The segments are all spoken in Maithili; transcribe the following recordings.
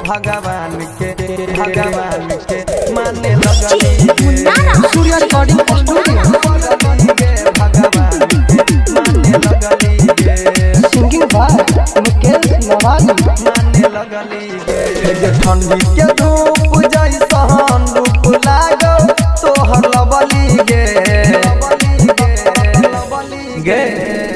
भगवान के, भगवान के माने लगली गे। Surya recording studio. पगली गे, भगवान के माने लगली गे। सिंगिंग बाय मुकेश नवाजी। माने लगली गे। ठंडी के धूप जैसन रूप लागो तोहर लबली गे, गे।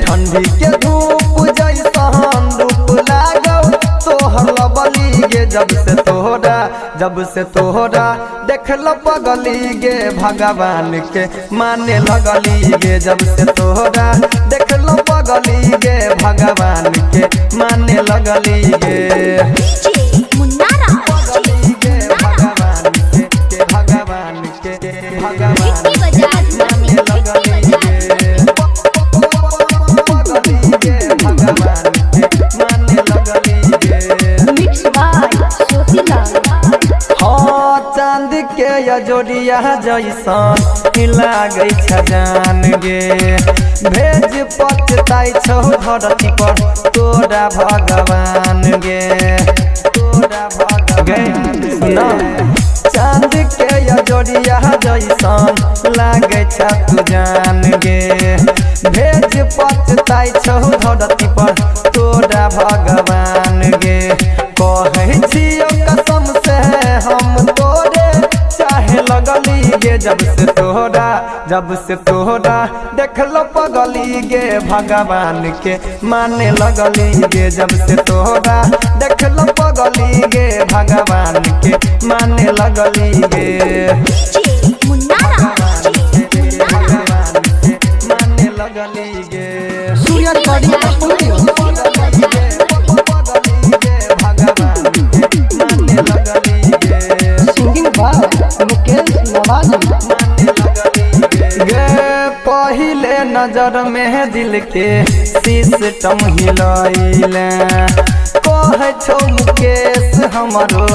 ठंडी के धूप जैसन रूप लागो तोहर लबली गे। जब से तोहरा, जब से तोहरा देखल पगली गे, भगवान के माने लगली गे। जब से तोहरा देखल पगली गे, भगवान के माने लगली गे। पगली गे, भगवान के, भगवान के, भगवान माने लगली गे। पगली गे, भगवान के माने लगली गे। Mix by Jyotilal. हाँ, चांद के अजोरिया जैसन लागै छ जान गे। भेज पचताइ छौ धरती पर तोरा भगवान गे, तोरा भगवान गे। चांद के अजोरिया जैसन लागै छ तू जान गे। भेज पचताइ छौ धरती पर तोरा भगवान गे। कहै छियौ कसम से हम तोरे चाहे लगली गे। जब से तोहरा, जब से तोहरा देखलो पगली गे, भगवान के माने लगली गे। जब से तोहरा देखलो पगली गे, भगवान के माने लगली गे। भगवान के माने लगली गे। Surya recording studio. पगली गे, पगली गे, भगवान के माने लगली गे। सिंगिंग बाय मुकेश नवाजी। गे पहिले नजर में दिल के सिस्टम हिलैले, कहै छौ मुकेश हमरो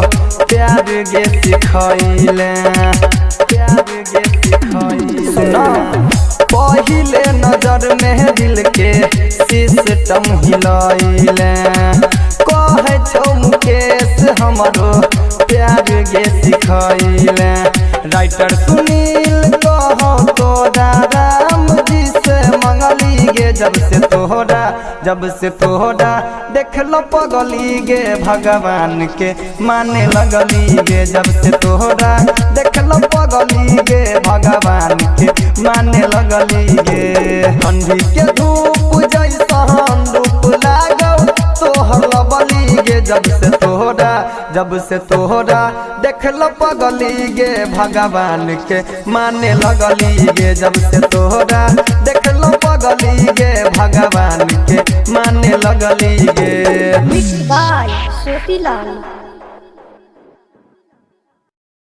प्यार गे सिखैले, प्यार गे सिखैले। सुना, पहिले नजर में दिल के सिस्टम हिलैले, कहै छौ मुकेश हमरो प्यार गे सिखैले। राइटर सुनील कहो तोरा राम जी से मंगली गे। जब से तोहरा, जब से तोहरा देखलो पगली गे, भगवान के माने लगली गे। जब से तोहरा देखलो पगली गे, भगवान के माने लगली गे। ठंडी के धूप जैसन रूप लागो तोहर लबली गे। जब से तोहरा, जब से तोहरा देखलो पगली गे, भगवान के माने लगली गे। जब से तोहरा देखलो पगली गे, भगवान के माने लगली गे। Mix by Jyotilal.